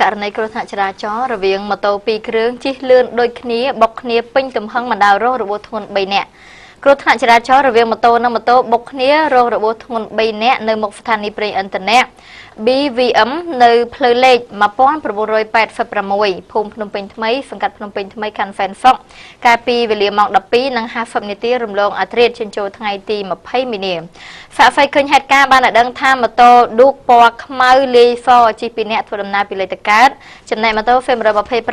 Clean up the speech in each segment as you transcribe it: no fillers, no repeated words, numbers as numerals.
ករណីគ្រោះថ្នាក់ចរាចរណ៍រវាងម៉ូតូពីរគ្រឿងជិះលឿនដូចគ្នាបុកគ្នាពេញទំហឹងបណ្ដាលរងរបួសធ្ងន់3នាក់គ្រោះថ្នាក់ចរាចរណ៍រវាងម៉ូតូនិងម៉ូតូបុកគ្នារងរបួសធ្ងន់3នាក់នៅមុខស្ថានីយ៍ប្រេងឥន្ធនៈ BVM នៅផ្លូវលេខ1986ភូមិភ្នំពេញថ្មីសង្កាត់ភ្នំពេញថ្មីខណ្ឌហ្វេនហ្វុកកាលពីវេលាម៉ោង12:50នាទីរំលងអាធ្រាត្រចេញចូលថ្ងៃទី20មីនាសាកសីឃើញហេតុការណ៍បានឲ្យដឹងថាម៉ូតូឌូកពណ៌ខ្មៅលាយសជិះពីអ្នកធ្វើដំណើរពីលេខតកើតចំណែកម៉ូតូ F125 013ព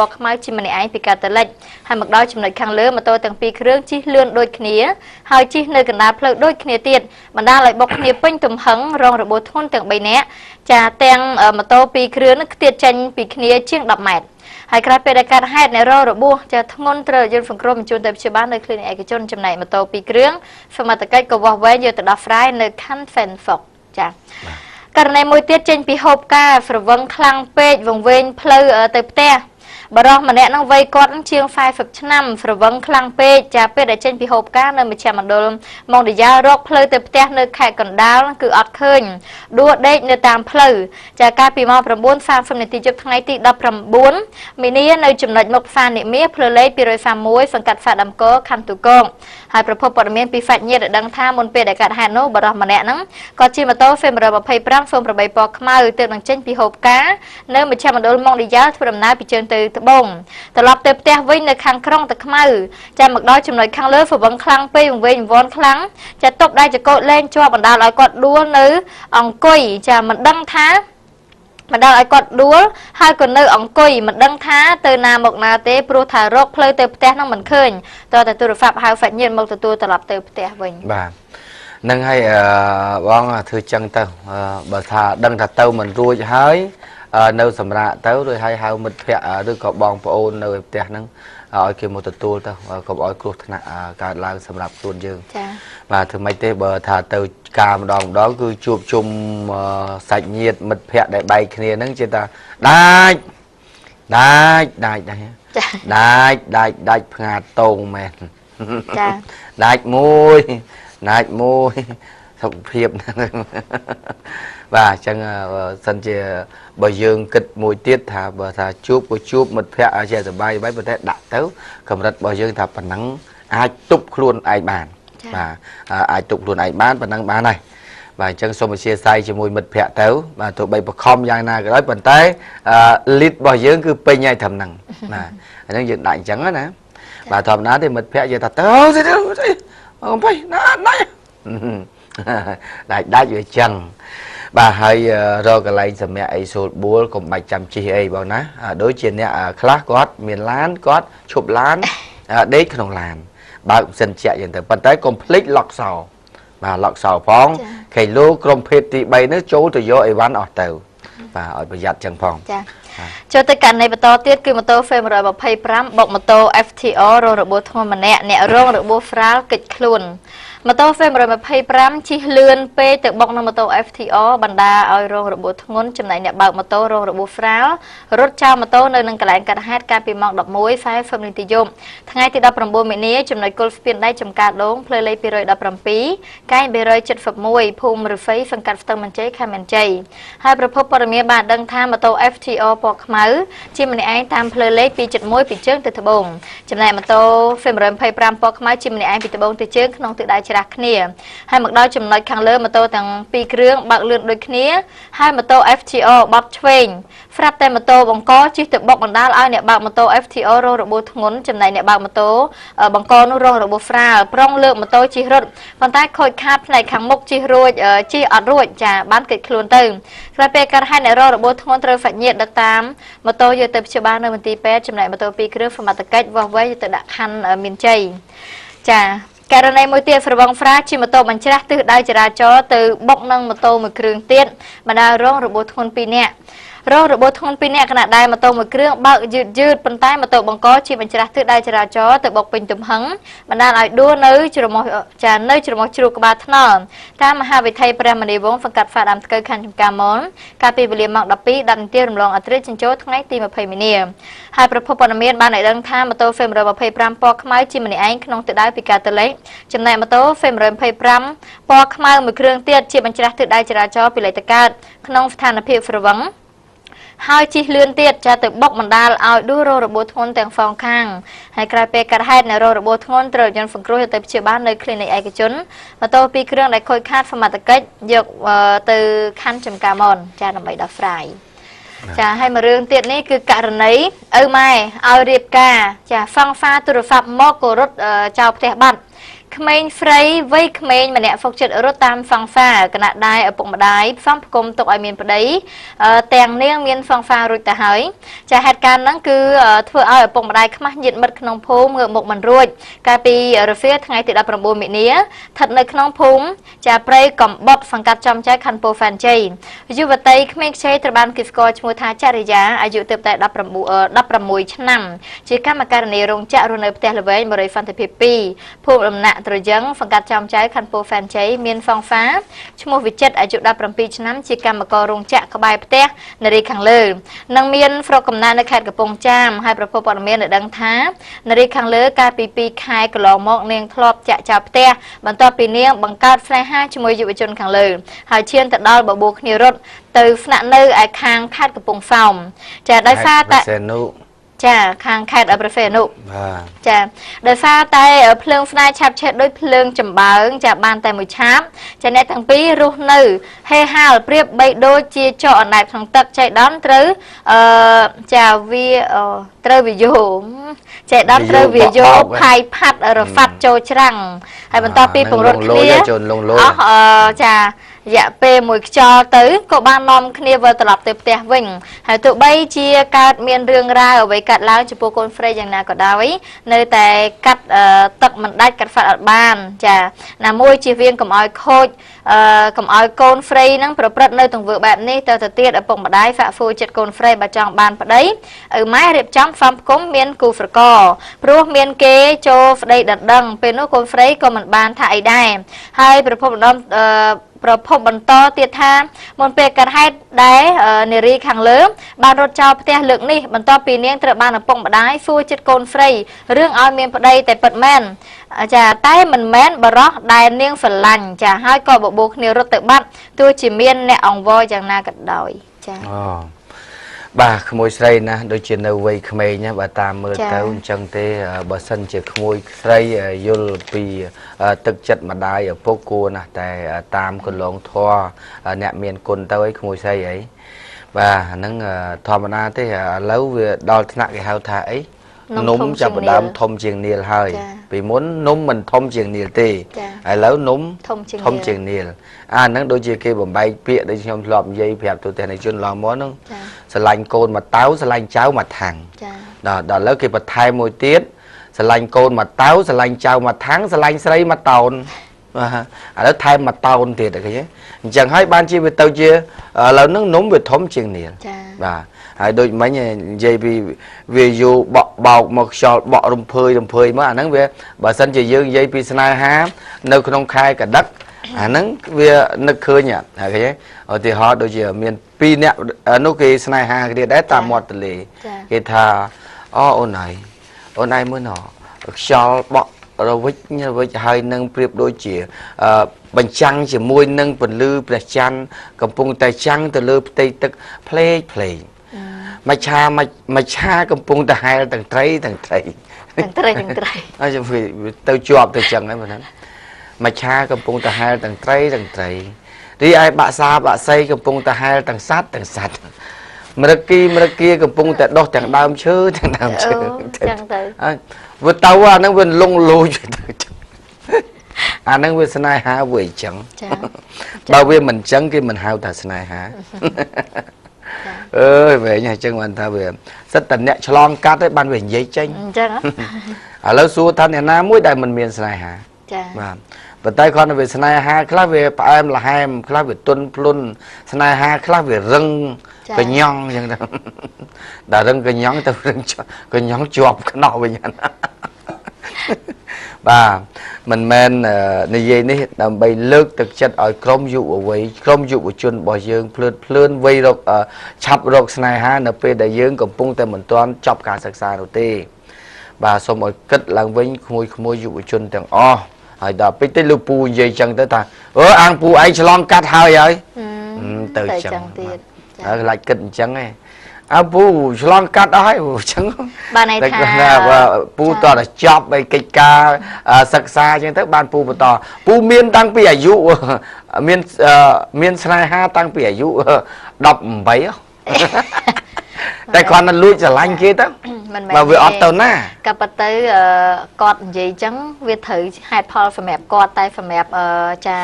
ណ៌ខ្មៅជិះម្នាក់ឯងពីកាតលិចហើយមកដល់ចំណុចខាងលើម៉ូតូទាំងពីរគ្រឿងជិះលឿនដូចគ្នាហើយជិះនៅកណ្ដាលផ្លូវដូចគ្នាទៀតបណ្ដាលឲ្យបុកគ្នាពេញទំហឹងរងរបួសធ្ងន់ទាំង3នាក់ចាទាំងម៉ូតូពីរគ្រឿងនឹងខ្ទាតចេញពីគ្នាជាង10ម៉ែត្រហើយក្រោយពេលដែលកើតហេតុអ្នករងរបួសចាធ្ងន់ត្រូវយន្តសង្គ្រោះបញ្ជូនទៅព្យាបាលនៅគ្លីនិកឯកជនចំណែកម៉ូតូពីរគ្រឿងសមត្ថកិច្ចក៏វាស់វែងយកទៅដោះស្រាយនៅខណ្ឌហ្វេនហ្វុកចាករណីមួយទៀតចេញពីហូបការស្រវឹងខ្លាំងពេកវង្វេងផ្លូវទៅផ្ទះបរោះម្នាក់នឹងវ័យគាត់ជាង40ឆ្នាំស្រវឹងខ្លាំងពេកចាពេលដែលចេញពីហូបការនៅមជ្ឈមណ្ឌលម៉ុងឌីយ៉ារកផ្លូវទៅផ្ទះនៅខេត្តកណ្ដាលគឺអត់ឃើញដួលដេកនៅតាមផ្លូវចាកាលពីម៉ោង9:30នាទីយប់ថ្ងៃទី19មីនានៅចំណុចមុខផ្សារនិមាផ្លូវលេខ231សង្កាត់ផ្សារដើមកខណ្ឌទូកងហើយប្រភពព័ត៌មានពីសាច់ញាតិឲ្យដឹងថាមុនពេលដែលកើតហេតុនោះបរោះម្នាក់ហ្នឹងក៏ជិះម៉ូតូ F125 08ពណ៌ខ្មៅទើបនឹងចេញពីហូបការនៅមជ្ឈមណ្ឌលម៉ុងឌីយ៉ាធ្វើដំណើរពីជើងទៅត្បូងត្រឡប់ទៅផ្ទះវិញនៅខាងក្រុងតាខ្មៅចាមកដល់ចំណុចខាងលើហ្វឹងខ្លាំងពេកវង្វេងវង្វាន់ខ្លាំងចាទប់ដៃចកោតលែងជាប់បណ្ដាលឲ្យគាត់ដួលនៅអង្គុយចាមិនដឹងថាបណ្ដាលឲ្យគាត់ដួលហើយក៏នៅអង្គុយមិនដឹងថាទៅណាមកណាទេព្រោះថារកផ្លូវទៅផ្ទះនោះមិនឃើញតើតែទូរស័ព្ទហៅសាច់ញាតិមកទទួលត្រឡប់ទៅផ្ទះវិញបាទនឹងហើយបងធ្វើចឹងទៅបើថាដឹងថាទៅមិនរួចហើយនៅសម្រាប់ទៅរួចហើយហៅមិត្តភ័ក្តិឬក៏បងប្អូននៅផ្ទះហ្នឹងឲ្យគេមកទទួលទៅកុំឲ្យគ្រោះថ្នាក់កើតឡើងសម្រាប់ខ្លួនយើងចា៎បាទធ្វើម៉េចទេបើថាទៅការម្ដងម្ដងគឺជួបជុំសាច់ញាតិមិត្តភ័ក្តិដែលបែកគ្នាហ្នឹងជាថាដាច់ដាច់ដាច់ដាច់ដាច់ដាច់ដាច់ផ្ងាតងមែនចាដាច់មួយដាច់មួយសុខភាពហ្នឹងបាទអញ្ចឹងសិនជាបើយើងគិតមួយទៀតថាបើថាជួបក៏ជួបមិត្តភ័ក្តិជាសប្បាយបាយប៉ុន្តែដាក់ទៅកម្រិតរបស់យើងថាប៉ុណ្ណឹងអាចទប់ខ្លួនឯងបានបាទអាចទប់ខ្លួនឯងបានប៉ុណ្ណឹងបានហើយបាទអញ្ចឹងសូមអធិស្ឋានជាមួយមិត្តភ័ក្តិទៅបាទទោះបីបខំយ៉ាងណាក៏ដោយប៉ុន្តែលីតរបស់យើងគឺពេញហើយត្រឹមហ្នឹងបាទអញ្ចឹងយើងដាក់អញ្ចឹងណាបាទធម្មតាទេមិត្តភ័ក្តិយើងថាទៅទៅអំបៃណាដាច់ដាច់ដាច់វាអញ្ចឹងបាទហើយរកកន្លែងសម្រាប់អីសូលបួលកុំបាច់ចាំជិះអីបងណាដូចជាអ្នកខ្លះគាត់មានឡានគាត់ឈប់ឡានដេកក្នុងឡានបើកម៉ាស៊ីនជាក់យ៉ាងទៅប៉ុន្តែកុំភ្លេចឡុកសោបាទឡុកសោផងខេឡូក្រុមភេទទី3នេះចូលទៅយកអីវ៉ាន់អស់ទៅបាទឲ្យប្រយ័ត្នចឹងផងចាចូលទៅករណីបន្តទៀតគឺម៉ូតូ F125 បុកម៉ូតូ FTR រងរបួសធ្ងន់ម្នាក់អ្នករងរបួសស្រាលគេចខ្លួនម៉ូតូ F125 ជិះលឿនពេកទៅបុកនឹងម៉ូតូ FTR បណ្ដាឲ្យរងរបួសធ្ងន់ចំណែកអ្នកបើកម៉ូតូរងរបួសស្រាលរត់ចោលម៉ូតូនៅនឹងកន្លែងកាត់ហេតុកាលពីម៉ោង11:40នាទីយប់ថ្ងៃទី19មីនាចំណុចគល់ស្ពានដែកចំការដូងផ្លូវលេខ217កែង371ភូមិឫស្សីសង្កាត់ស្ទឹងមានជ័យខេត្តមានជ័យហើយប្រភពព័ត៌មានបានដឹងថាម៉ូតូ FTR ពណ៌ខ្មៅជាម្នាក់ឯងតាមផ្លូវលេខ271ពីជើងទៅត្បូងចំណែកម៉ូតូ F125 ពណ៌ខ្មៅជាម្នាក់ឯងពីត្បូងទៅជើងក្នុងទិសដៅច្រាស់គ្នាហើយមកដល់ចំណុចខាងលើម៉ូតូទាំងពីរគ្រឿងបើកលឿនដូចគ្នាហើយម៉ូតូ FTR បត់ឆ្វេងស្រាប់តែម៉ូតូបង្កជិះទៅបុកបណ្ដាលឲ្យអ្នកបើកម៉ូតូ FTR រងរបួសធ្ងន់ចំណែកអ្នកបើកម៉ូតូបង្កនោះរងរបួសស្រាលប្រុងលើកម៉ូតូជិះរត់ប៉ុន្តែខូចខាតផ្នែកខាងមុខជិះរួចជិះអត់រួចចាបានគេចខ្លួនទៅក្រោយពេលកើតហេតុអ្នករងរបួសធ្ងន់ត្រូវសាច់ញាតិដឹកតាមម៉ូតូយកទៅព្យាបាលនៅមន្ទីរពេទ្យចំណែកម៉ូតូពីរគ្រឿងសមត្ថកិច្ចវាស់វែងយកទៅដាក់ខណ្ឌមានជ័យចាករណីមួយទៀតស្រវឹងហ្វ្រាជិះម៉ូតូបញ្ច្រាស់ទិសដៅចរាចរណ៍ទៅបុកនឹងម៉ូតូមួយគ្រឿងទៀតបណ្ដាលរងរបួសធ្ងន់2នាក់រងរបួសធ្ងន់2នាក់ខណៈដែលម៉ូតូមួយគ្រឿងបើកយឺតយឺតប៉ុន្តែម៉ូតូបង្កជាបញ្ច្រាស់ទិសដៅចរាចរណ៍ទៅបុកពេញទំហឹងបណ្ដាលឲ្យដួលនៅច្រមុះចានៅច្រមុះជ្រូកក្បាលថ្នល់តាមមហាវិថីព្រះមនីវង្សសង្កាត់ហ្វាដើមថ្កូវខណ្ឌចំការមនកាលពីវេលាម៉ោង12:10នាទីរំលងអត្រាចិញ្ចោថ្ងៃទី20មីនាហើយប្រភពព័ត៌មានបានឲ្យដឹងថាម៉ូតូ F125 ពណ៌ខ្មៅជាម្នាក់ឯងក្នុងទិសដៅពីកាតលេខចំណែកម៉ូតូ F125 ពណ៌ខ្មៅមួយគ្រឿងទៀតជាបញ្ច្រាស់ទិសដៅចរាចរណ៍ពីលេខតកើតក្នុងស្ថានភាពស្រវឹង ហើយជិះលឿនទៀតចាទៅបុកបណ្ដាលឲ្យដួលរងរបួសធ្ងន់ទាំងសងខាងហើយក្រោយពេលកាត់ហេតុអ្នករងរបួសធ្ងន់ត្រូវយន្តសង្គ្រោះទៅព្យាបាលនៅគ្លីនិកឯកជនម៉ូតូពីរគ្រឿងដែលខូចខាតសមត្ថកិច្ចយកទៅខណ្ឌចំការមនចាដើម្បីដោះស្រាយចាហើយមួយរឿងទៀតនេះគឺករណីឪម៉ែឲ្យរៀបការចាហ្វង់ហ្វាទូរស័ព្ទមកក៏រត់ចោលផ្ទះបាត់ក្មេងស្រីវ័យក្មេងម្នាក់ហ្វុកចិត្តរត់តាមហ្វង់ហ្វាគណៈដែរឪពុកម្ដាយផ្សំផ្គុំទុកឲ្យមានប្តីទាំងនាងមានហ្វង់ហ្វារួចទៅហើយចាហេតុការណ៍ហ្នឹងគឺធ្វើឲ្យឪពុកម្ដាយខ្មាស់ញាតិមិត្តក្នុងភូមិងើបមុខមិនរួចកាលពីរសៀលថ្ងៃទី19មិនិនាស្ថិតនៅក្នុងភូមិចាព្រៃកំបុតសង្កាត់ចំចៅខណ្ឌពោធិ៍សែនជ័យយុវតីក្មេងខ្ចីត្រូវបានគេស្គាល់ឈ្មោះថាចរិយាអាយុទើបតែ16ឆ្នាំជាកម្មការិនីរោងចក្ររស់នៅផ្ទះល្វែងបរិយសន្តិភាព2ភូមិដំណាក់ត្រយឹងសង្កាត់ចំចៅខណ្ឌពោធិ៍សែនជ័យមានហ្វង់ហ្វាឈ្មោះវិចិត្រអាយុ17ឆ្នាំជាកម្មកររោងចក្រក្បែរផ្ទះនារីខាងលើនិងមានស្រុកកំណើតនៅខេត្តកំពង់ចាមហើយប្រភពព័ត៌មានបានដឹងថានារីខាងលើកាលពី2ខែកន្លងមកនាងធ្លាប់ចាក់ចោលផ្ទះបន្ទាប់ពីនាងបង្កើតស្នេហាជាមួយយុវជនខាងលើហើយឈានទៅដល់បបួលគ្នារត់ទៅស្នាក់នៅឯខាងខេត្តកំពង់សោមចាដោយសារតែចាខាងខេត្តព្រះសីហនុចាដោយសារតែភ្លើងស្នេហ៍ឆាបឆេះដូចភ្លើងចំបើងចាបានតែមួយឆាបចាអ្នកទាំងពីររស់នៅហេហាលប្រៀបបីដូចជាចកអណ្ដែតក្នុងទឹកចៃដន្យត្រូវចាវាត្រូវវិយោចៃដន្យត្រូវវិយោផាយផាត់រហ្វាត់ចូលច្រាំងហើយបន្ទាប់ពីពង្រត់គ្នាអស់ចារយៈពេលមួយខ្យល់ទៅក៏បាននាំគ្នាវិលត្រឡប់ទៅផ្ទះវិញហើយទោះបីជាកើតមានរឿងរ៉ាវអ្វីកើតឡើងចំពោះកូនស្រីយ៉ាងណាក៏ដោយនៅតែកាត់ទឹកមិនដាច់កាត់ហ្វាត់អត់បានចាណាមួយជៀសវាងកុំឲ្យខូចកុំឲ្យកូនស្រីនឹងប្រព្រឹត្តនៅទង្វើបែបនេះទៅទៅទៀតឪពុកម្ដាយហ្វាក់ហ្វូចិត្តកូនស្រីបើចង់បានប្តីឪម៉ែរៀបចំផ្សំផ្គុំមានគូស្រករព្រោះមានគេចូលប្តីដណ្ដឹងពេលនោះកូនស្រីក៏មិនបានថាអីដែរហើយប្រភពម្ដងប្រភពបន្តទៀតថាមុនពេលកាត់ហេតុដែលនារីខាងលើបានរត់ចោលផ្ទះលើកនេះបន្ទាប់ពីនាងត្រូវបានឪពុកម្ដាយសួរចិត្តកូនស្រីរឿងឲ្យមានប្តីតែពិតមែនចាតែមិនមែនបរោះដែលនាងស្រឡាញ់ចាហើយក៏បបួលគ្នារត់ទៅបាត់ទោះជាមានអ្នកអង្វរយ៉ាងណាក៏ដោយចាបាទក្មួយស្រីណាដូចជានៅវ័យក្មេងណាបើតាមមើលទៅអញ្ចឹងទេបើសិនជាក្មួយស្រីយល់ពីទឹកចិត្តម្ដាយឪពុកគួរណាស់តែតាមកន្លងធម៌អ្នកមានគុណទៅអីក្មួយស្រីអីបាទហ្នឹងធម្មតាទេឥឡូវវាដល់ថ្នាក់គេហៅថាអីនំចាប់ផ្ដើមធំជាងនាលហើយពីមុននំមិនធំជាងនាលទេឥឡូវនំធំជាងនាលអាហ្នឹងដូចជាគេបំបែកពាក្យដូចខ្ញុំធ្លាប់និយាយប្រាប់ទូទាំងជនឡងមកហ្នឹងស្រឡាញ់កូនមកតៅស្រឡាញ់ចៅមកថាំងដល់ឥឡូវគេបន្ថែមមួយទៀតស្រឡាញ់កូនមកតៅស្រឡាញ់ចៅមកថាំងស្រឡាញ់ស្រីមកតោនឥឡូវថែមមកតោនទៀតឃើញទេអញ្ចឹងហើយបានជាវាទៅជាឥឡូវហ្នឹងនំវាធំជាងនាលបាទហើយដូចមិញនិយាយពីវាយូបក់បោកមកខ្យល់បក់រំភើយរំភើយមកអាហ្នឹងវាបើសិនជាយើងនិយាយពីស្នេហានៅក្នុងខែកដឹកអាហ្នឹងវានឹកឃើញឃើញទេឧទាហរណ៍ដូចជាមាន2នាក់នោះគេស្នេហាគ្នាដែរតាមមាត់ទន្លេគេថាអូអូនឯងអូនឯងមើលណខ្យល់បក់រវិចរវិចហើយនឹងប្រៀបដូចជាបញ្ចាំងជាមួយនឹងពន្លឺព្រះច័ន្ទកំពុងតែចាំងទៅលើផ្ទៃទឹកផ្លេកផ្លេកមច្ឆាមច្ឆាកំពុងតែហែលទាំងត្រីទាំងត្រីទាំងត្រីទាំងត្រីអើទៅជាប់ទៅចឹងហ្នឹងបងណាមច្ឆាកំពុងតែហែលទាំងត្រីទាំងត្រីរីឯបាក់សាបាក់សីកំពុងតែហែលទាំងសត្វទាំងសត្វមរគីមរគាកំពុងតែដុះទាំងដើមឈើទាំងដើមឈើចឹងទៅវាទៅអាហ្នឹងវាលងលូចទៅចឹងអាហ្នឹងវាស្នេហាវាអញ្ចឹងបើវាមិនចឹងគេមិនហៅថាស្នេហាអើយវិញអញ្ចឹងបានថាវាសិតតែអ្នកឆ្លងកាត់ឯងបានវានិយាយចេញអញ្ចឹងឥឡូវសួរថាអ្នកណាមួយដែលមិនមានស្នេហាចាបាទប៉ុន្តែគ្រាន់តែវាស្នេហាខ្លះវាផ្អែមល្ហែមខ្លះវាទន់ភ្លន់ស្នេហាខ្លះវារឹងកញ្ញង់អញ្ចឹងទៅដល់រឹងកញ្ញង់ទៅរឹងកញ្ញង់ជាប់ខ្នោះវិញណាបាទមិនមែននិយាយនេះដើម្បីលើកទឹកចិត្តឲ្យក្រុមយុវវ័យក្រុមយុវជនរបស់យើងភ្លើតភ្លើនវ័យរកឆាប់រកស្នេហានៅពេលដែលយើងកំពុងតែមិនទាន់ចប់ការសិក្សានោះទេបាទសូមឲ្យគិតឡើងវិញក្មួយៗយុវជនទាំងអស់ហើយដល់ពេកទៅលោកពូនិយាយចឹងទៅថាអឺអាងពូឯងឆ្លងកាត់ហើយហើយទៅចឹងទៀតហើយខ្លាចគិតអញ្ចឹងឯង អើពូឆ្លងកាត់អស់ហើយអញ្ចឹង បានន័យ តែ ថា គាត់ថាបើពូតតែចប់ឯកិច្ចការសិក្សាអញ្ចឹងទៅបានពូបន្តពូមានតាំងពីអាយុមានមានស្នេហាតាំងពីអាយុ18តែគាត់នៅលួចស្រឡាញ់គេទៅ មិនមែន បើវាអត់ទៅណា ក៏ប៉ុន្តែគាត់និយាយចឹងវាត្រូវហេតុផលសម្រាប់គាត់តែសម្រាប់ចា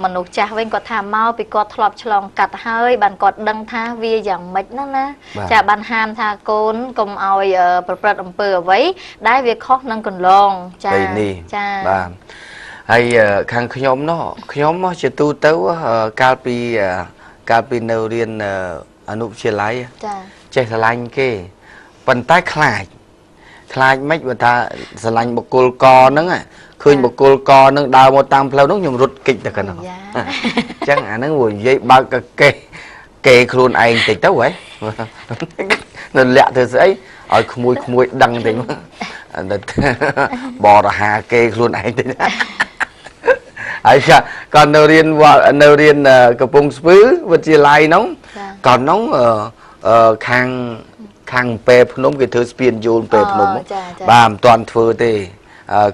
មនុស្សចាស់វិញគាត់ថាមកពីគាត់ធ្លាប់ឆ្លងកាត់ហើយបានគាត់ដឹងថាវាយ៉ាងម៉េចណាណាចាបានហាមថាកូនកុំឲ្យប្រព្រឹត្តអំពើអ្វីដែលវាខុសនឹងកន្លងចា ពេលនេះ ចា បាទហើយខាងខ្ញុំនោះខ្ញុំជាទូទៅកាលពីកាលពីនៅរៀនអនុវិទ្យាល័យ ចា ចេះស្រឡាញ់គេប៉ុន្តែខ្លាចខ្លាចមិនបើថាស្រឡាញ់បុគ្គលកហ្នឹងឃើញបុគ្គលកហ្នឹងដើរមកតាមផ្លូវហ្នឹងខ្ញុំរត់គេចទៅកណ្ដោះ យ៉ា អញ្ចឹងអាហ្នឹងវានិយាយបើកកកេះគេខ្លួនឯងតិចទៅហ៎នៅលាក់ទៅស្អីឲ្យក្មួយក្មួយដឹងតិចមកបរិហាគេខ្លួនឯងតិចហើយក៏នៅរៀនវត្តនៅរៀនកំពង់ស្ពឺវិទ្យាល័យហ្នឹង ចា កាលនោះខាងខាងពេភ្នំគេធ្វើស្ពានយោលពេភ្នំ អូចាចា បាទមិនទាន់ធ្វើទេ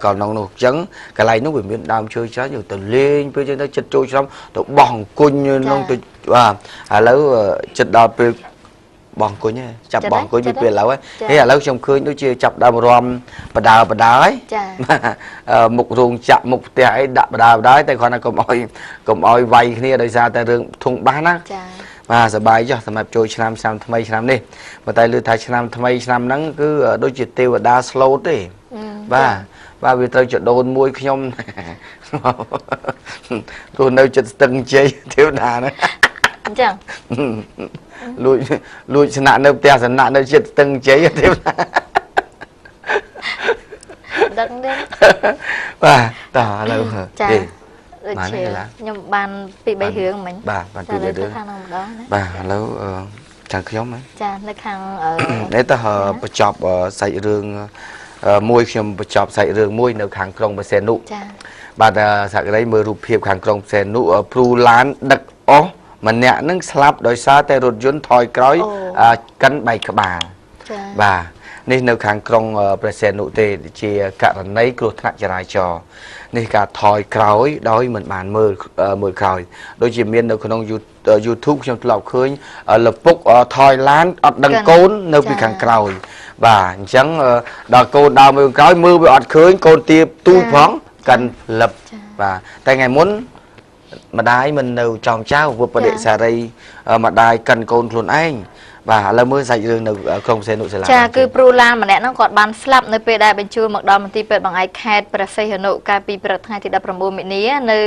កាលនោះនោះអញ្ចឹងកន្លែងនោះវាមានដើមឈើច្រើនយកទៅលេងពេលអញ្ចឹងទៅចិត្តចូលឆ្នាំទៅបោះអង្គុញនោះទៅបាទឥឡូវចិត្តដល់ពេលបោះអង្គុញហើយចាប់បោះអង្គុញពីពេលឥឡូវហើយហេឥឡូវខ្ញុំឃើញដូចជាចាប់ដើមរំបដើបដើហើយ ចា បាទមុខរោងចក្រមុខផ្ទះអីដាក់បដើបដើតែគ្រាន់តែកុំឲ្យកុំឲ្យវាយគ្នាដោយសារតែរឿងធុងបាសណា ចា បាទសប្បាយចុះសម្រាប់ចូលឆ្នាំឆ្នាំថ្មីឆ្នាំនេះប៉ុន្តែឮថាឆ្នាំថ្មីឆ្នាំហ្នឹងគឺដូចជាទេវតា slow ទេបាទបាទវាត្រូវចដូនមួយខ្ញុំទោះនៅចិត្តស្ទឹងជ័យទេវតាហ្នឹង អញ្ចឹង លួចលួចស្នាក់នៅផ្ទះសំណាក់នៅចិត្តស្ទឹងជ័យទេវតា ដឹងទេ បាទតោះឥឡូវ ចា ទេ ដូច បាន ជា ទេឡា ខ្ញុំបានពី3រឿងមិញ បាទបានពី ចា 3រឿង ខាងនោះម្ដងណា បាទឥឡូវខាងខ្ញុំហ៎ ចានៅខាង នេះតោះបញ្ចប់សាច់រឿងមួយខ្ញុំបញ្ចប់សាច់រឿងមួយនៅខាងក្រុងបរសេនុ ចា បាទសក្តីមើលរូបភាពខាងក្រុងបរសេនុព្រូឡានដឹកអស់ម្នាក់នឹងស្លាប់ដោយសារតែរថយន្តថយក្រោយកិនបែកក្បាល ចា បាទនេះនៅខាងក្រុងព្រះសីហនុទេជាករណីគ្រោះថ្នាក់ចរាចរណ៍នេះការថយក្រោយដោយមិនបានមើលមើលក្រោយដូចជាមាននៅក្នុង YouTube ខ្ញុំធ្លាប់ឃើញលពុកថយឡានអត់ដឹងកូននៅពីខាងក្រោយបាទអញ្ចឹងដល់កូនដើរមើលក្រោយមើលវាអត់ឃើញកូនទៀបទូចផងកិនលឹបបាទតែថ្ងៃមុនម្ដាយមិននៅចោមចៅវបដិសារីម្ដាយកិនកូនខ្លួនឯងបាទឥឡូវមើលសាច់រឿងនៅក្រុងសេនុសាលា ចាគឺព្រូឡានម្នាក់ហ្នឹងគាត់បានស្លាប់នៅពេលដែលបញ្ជូនមកដល់មន្ទីរពេទ្យបង្អែកខេត្តព្រះសីហនុកាលពីព្រឹកថ្ងៃទី19មិនិនានៅ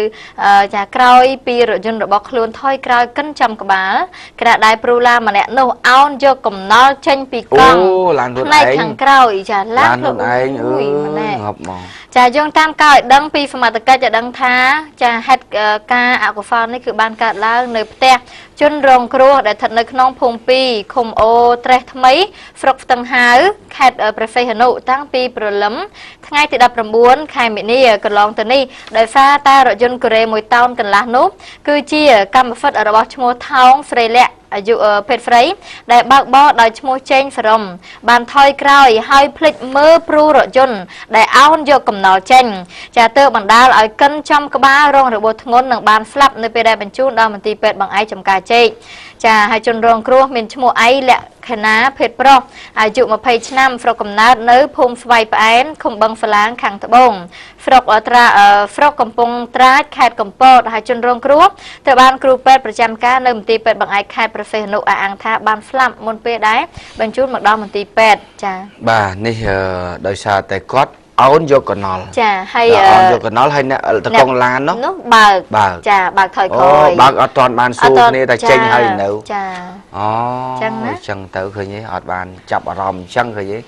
ចាក្រោយពីរថយន្តរបស់ខ្លួនថយក្រោយកិនចំក្បាលខណៈដែលព្រូឡានម្នាក់នោះអោនយកកំណល់ចេញពីក អូ ង់ ឡានខ្លួន ផ្នែក ឯង ខាងក្រោយចាឡា ឡានខ្លួនឯងអើ យម្នាក់ ងាប់មក ចាយោងតាមការឲ្យដឹងពីសមត្ថកិច្ចឲ្យដឹងថាចាហេតុការអកុសលនេះគឺបានកើតឡើងនៅផ្ទះជនរងគ្រោះដែលស្ថិតនៅក្នុងភូមិ2ឃុំអូត្រេះថ្មីស្រុកស្ទឹងហាវខេត្តព្រះសីហនុតាំងពីព្រលឹមថ្ងៃទី19ខែមិនិនាកន្លងទៅនេះដោយសារតែរថយន្តកូរ៉េមួយតោនកន្លះនោះគឺជាកម្មសិទ្ធិរបស់ឈ្មោះថោងស្រីលក្ខអាយុភេទស្រីដែលបើកបរដោយឈ្មោះចេងសរំបានថយក្រោយហើយភ្លេចមើលព្រូរថយន្តដែលអោនយកកំណល់ចេញចាទើបបណ្ដាលឲ្យកិនចំក្បាលរងរបួសធ្ងន់និងបានស្លាប់នៅពេលដែលបញ្ជូនដល់មន្ទីរពេទ្យបង្អែកចំការចេកចាហើយជនរងគ្រោះមានឈ្មោះអៃលក្ខណាភេទប្រុសអាយុ20ឆ្នាំស្រុកកំណើតនៅភូមិស្វាយផ្អែមឃុំបឹងស្លាងខាងត្បូងស្រុកត្រាស្រុកកំពង់ត្រាចខេត្តកំពតហើយជនរងគ្រោះត្រូវបានគ្រូពេទ្យប្រចាំការនៅមន្ទីរពេទ្យបង្អែកខេត្តព្រះសីហនុអះអាងថាបានស្លាប់មុនពេលដែលបញ្ជូនមកដល់មន្ទីរពេទ្យចា បាទនេះដោយសារតែគាត់អោនយកកណល់ ចាហើយ អោនយកកណល់ហើយអ្នកតកងឡាននោះ នោះបើក បើក ចាបើកថយ អូ ក្រោយ បើកអត់ទាន់បានសួរគ្នាតែចេញហើយនៅ ចា អូ ចឹងណា អញ្ចឹងទៅឃើញទេអត់បានចាប់អារម្មណ៍អញ្ចឹងឃើញទេ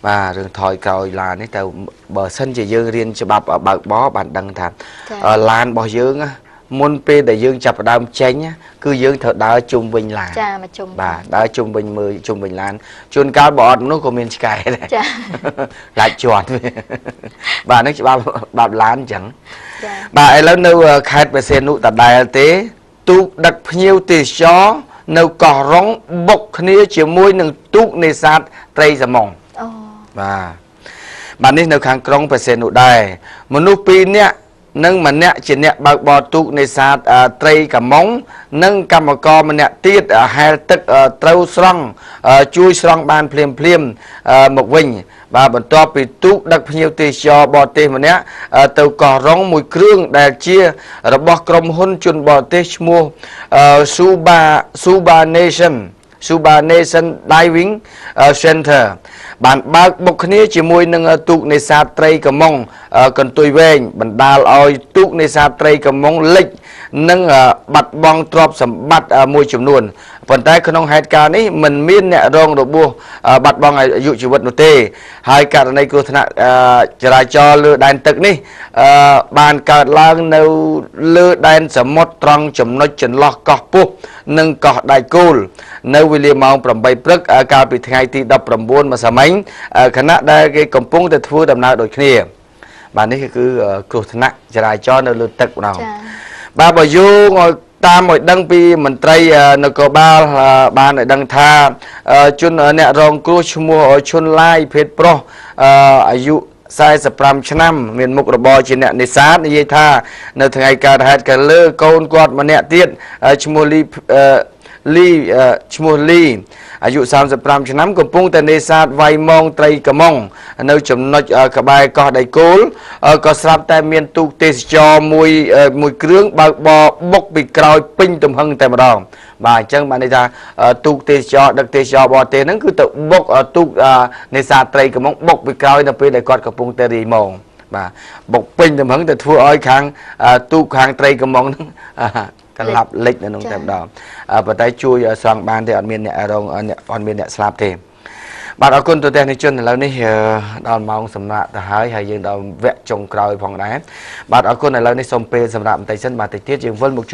បាទរឿងថយក្រោយឡាននេះទៅបើសិនជាយើងរៀនច្បាប់បើកបរបានដឹងថា ចា ឡានរបស់យើងណាមុនពេលដែលយើងចាប់ផ្ដើមចេញណាគឺយើងត្រូវដើរជុំវិញឡាន ចាមកជុំ បាទដើរជុំវិញមើលជុំវិញឡានជួនកាលបើអត់មនុស្សក៏មានឆ្កែដែរ ចា ឡាច់ជាន់បាទនេះច្បាប់បាប់ឡានអញ្ចឹង ចា បាទឥឡូវនៅខេត្តព្រះសីហនុដដែលទេទូកដឹកភ្ញៀវទេសចរ នៅកោះរ៉ុងបុកគ្នាជាមួយនឹងទូកនេសាទត្រីសមុង អូ បាទនេះនៅខាងក្រុងព្រះសីហនុដែរមនុស្ស2នាក់និងម្នាក់ជាអ្នកបើកបរទូកនេសាទត្រីកាម៉ុងនិងកម្មករម្នាក់ទៀតហែលទឹកត្រូវស្រង់ជួយស្រង់បានភ្លាមភ្លាមមកវិញបាទបន្ទាប់ពីទូកដឹកភ្ញៀវទេសចរបរទេសម្នាក់ទៅកោះរ៉ុងមួយគ្រឿងដែលជារបស់ក្រុមហ៊ុនជនបរទេសឈ្មោះ Suba Nation Diving Center បានបើកបុកគ្នាជាមួយនឹងទូកនេសាទត្រីកាម៉ុងកន្ទុយវែងបណ្ដាលឲ្យទូកនេសាទត្រីកាម៉ុងលិចនិងបាត់បង់ទ្រព្យសម្បត្តិមួយចំនួនប៉ុន្តែក្នុងហេតុការណ៍នេះមិនមានអ្នករងរបួសបាត់បង់អាយុជីវិតនោះទេហើយករណីគ្រោះថ្នាក់ចរាចរណ៍លើដែនទឹកនេះបានកើតឡើងនៅលើដែនសមុទ្រត្រង់ចំណុចចន្លោះកោះពុះនិងកោះដៃគោលនៅវេលាម៉ោង8ព្រឹកកាលពីថ្ងៃទី19ម្សិលមិញខណៈដែលគេកំពុងតែធ្វើដំណើរដូចគ្នាបាទនេះគឺគ្រោះថ្នាក់ចរាចរណ៍នៅលើទឹកម្ដងបាទបើយោងឲ្យតាមឲ្យដឹងពីមន្ត្រីនគរបាលបានឲ្យដឹងថាជនអ្នករងគ្រោះឈ្មោះឈុនឡាយភេទប្រុសអាយុ45ឆ្នាំមានមុខរបរជាអ្នកនេសាទនិយាយថានៅថ្ងៃកើតហេតុក៏លើកូនគាត់ម្នាក់ទៀតឈ្មោះលីអាយុ35ឆ្នាំកំពុងតែនេសាទវាយមងត្រីកាម៉ុងនៅចំណុចក្បែរកោះដៃគោលក៏ស្រាប់តែមានទូកទេសចរមួយគ្រឿងបើកបរបុកពីក្រោយពេញទំហឹងតែម្ដងបាទអញ្ចឹងបានន័យថាទូកទេសចរដឹកទេសចរបរទេសហ្នឹងគឺទៅបុកទូកនេសាទត្រីកាម៉ុងបុកពីក្រោយនៅពេលដែលគាត់កំពុងតែរាយមងបាទបុកពេញទំហឹងទៅធ្វើឲ្យខាងទូកខាងត្រីកាម៉ុងហ្នឹងកលាប់លិចនៅក្នុងតែម្ដងប៉ុន្តែជួយស្រង់បានទេអត់មានអ្នករងអត់មានអ្នកស្លាប់ទេបាទអរគុណទូទាំងជនឥឡូវនេះដល់ម៉ោងសម្រាប់ទៅហើយហើយយើងដល់វគ្គចុងក្រោយផងដែរបាទអរគុណឥឡូវនេះសូមពេលសម្រាប់បន្តិចសិនបាទតិចទៀតយើងវិលមកជួប